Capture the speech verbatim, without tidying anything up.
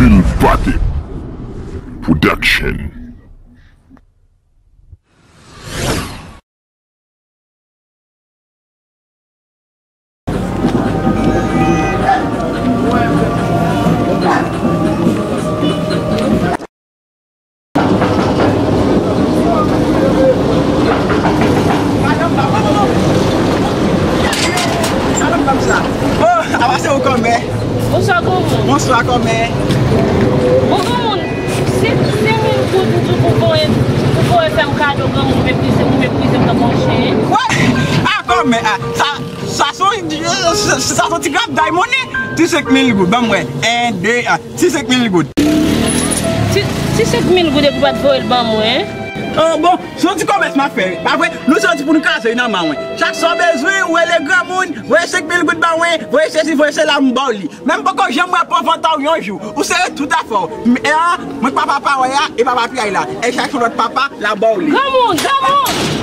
Pil Pate Production. Oh, apa se ou kòmè? Bonswa, kòmè. Bonswa, kòmè. Bon, granmoun, se, se mil goud ou di pou voye, pou voye fè m kado, granmoun, ou meprize, ou meprize m tankou yon chen. Wè! Ah, kòmè, ah, sa, sa se yon, sa, sa se yon ti grapday monnen. Ti senk mil goud, ban m wè. En, de, ah, ti senk mil goud. Ti, ti senk mil goud epi w pa t voye l ban mwen? Oh, bon, se yon ti kòmès m ap fè, pa vre? Nou se yon ti pou nou kraze nan men mwen. Chak sa w bezwen, ou rele granmoun, voye senk mil goud ban mwen, voye sesi, voye sela, m ba w li. Men m poko janm wè pòv an ta w yon jou. Ou sere tout afè w. M, e a, mwen k papa Paway a, e papa Piyay la. E chak yon lòt papa, la ba w li. Granmoun, granmoun!